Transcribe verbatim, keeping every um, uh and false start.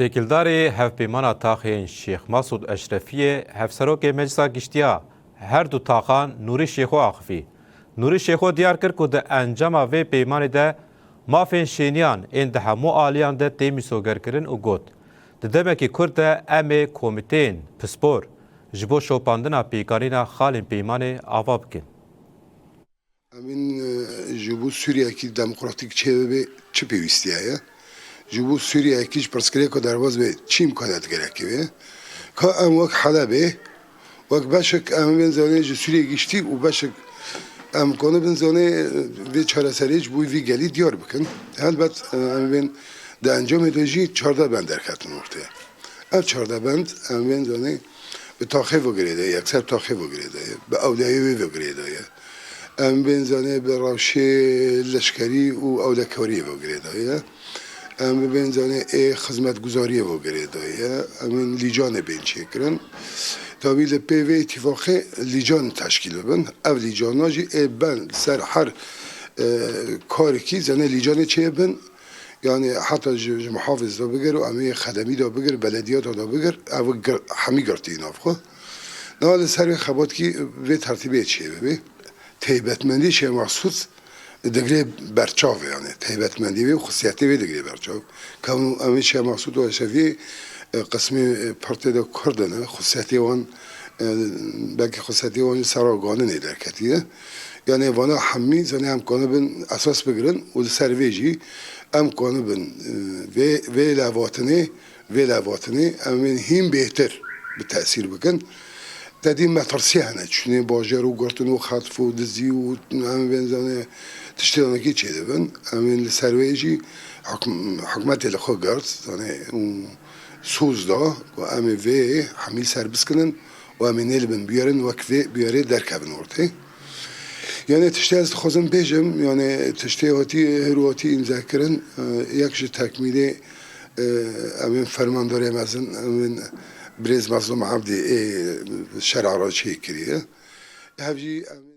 Têkildarê Hevpeymana Taxên Şêx Masûd Eşrefiyê, Hevserokê Meclisa Giştî ya her du taxan Nûrî Şêxo axivî. Nûrî Şêxo diyar kir ku di encama vê peymanê de mafên şêniyan ên di hemû aliyan de tê mîsogerkirin û got, di demekî kurt de em ê komîteyên pispor ji bo şopandina pêkanîna xalên peymanê ava bikin. Em ên, e, ji bo Sûriyekî demokratîk çêbibe çi pêwîstiye ye? Ji bo Sûriyekî ji pirsgirêka derbas be çi îmkaniyet gerekê be? Ka em wek Helebê, wek beşek em bên zanê ji Sûriyê giştî û beşek em kanibin zanê, e, vê çareseriyê ji bo vî gelî diyar bikin. Helbet, e, em bên di encamê de jî çardeh bend derketin ortê. Ev çardeh bend em bên zanê bi taxê ve girêdayê, yekser taxê ve girêdayê, bi ewleyê wê ve girêdayê. Em bên zanê bi rewşê leşkerî û ewlekariyê ve girêdayê. Em bibên zanê ê xizmetguzariyê ve girêdayê. Em ên lîcanê bên çêkirin. Tabî li pê vê îtîfaqê lîcan teşkîl bibin. Ev lîcana jî ê ben ser her, e, karekî zanê lîcanê çêbin. Yani heta ji, ji muhafizda bigir û em ê xedemî de bigir, belediyata de bigir, ev gir, hemî girtî nav xwe. Niha li ser vê xebatkî vê tertîbê çêbibe. Taybetmendî Şêx Mesûd digirê berçav, yani taybetmendî wê û xisiyetê wê digirê berçav. Kevn em ê Şêx Mesûd û Eşrefî, e, qismê, e, partê de Kurd in, xisiyetê wan, e, belkî xisiyetê wan ji sera ganinê derketiye. Yani vana hemî zanê em kanibin esas bigirin û li ser vê jî em kanibin, e, vê, vê levatinê, vê levatinê em ên hîn bêhtir bi tesîr bikin. Te dî metirsiye hene, çûnê bajar û girtin û xetf û dizî û em bên zanê tiştê danekî çêdibin. Em ên li ser wê jî hukm-, hikûmetê li xwe girt, zanê û soz da ku em ê vê hemî ser biskinin û em ê nêlibin biyarin wek vê biyarê derkevin ortê. Yani tiştê ez dixwazim bêjim, yani tiştê hatî, hêro hatî îmzekirin, e, yek ji tekmîlê, e, em ên fermandarê mezin, em ên birêz Mezlûm Ebdî ê şera re çêkiriye. Hev jî em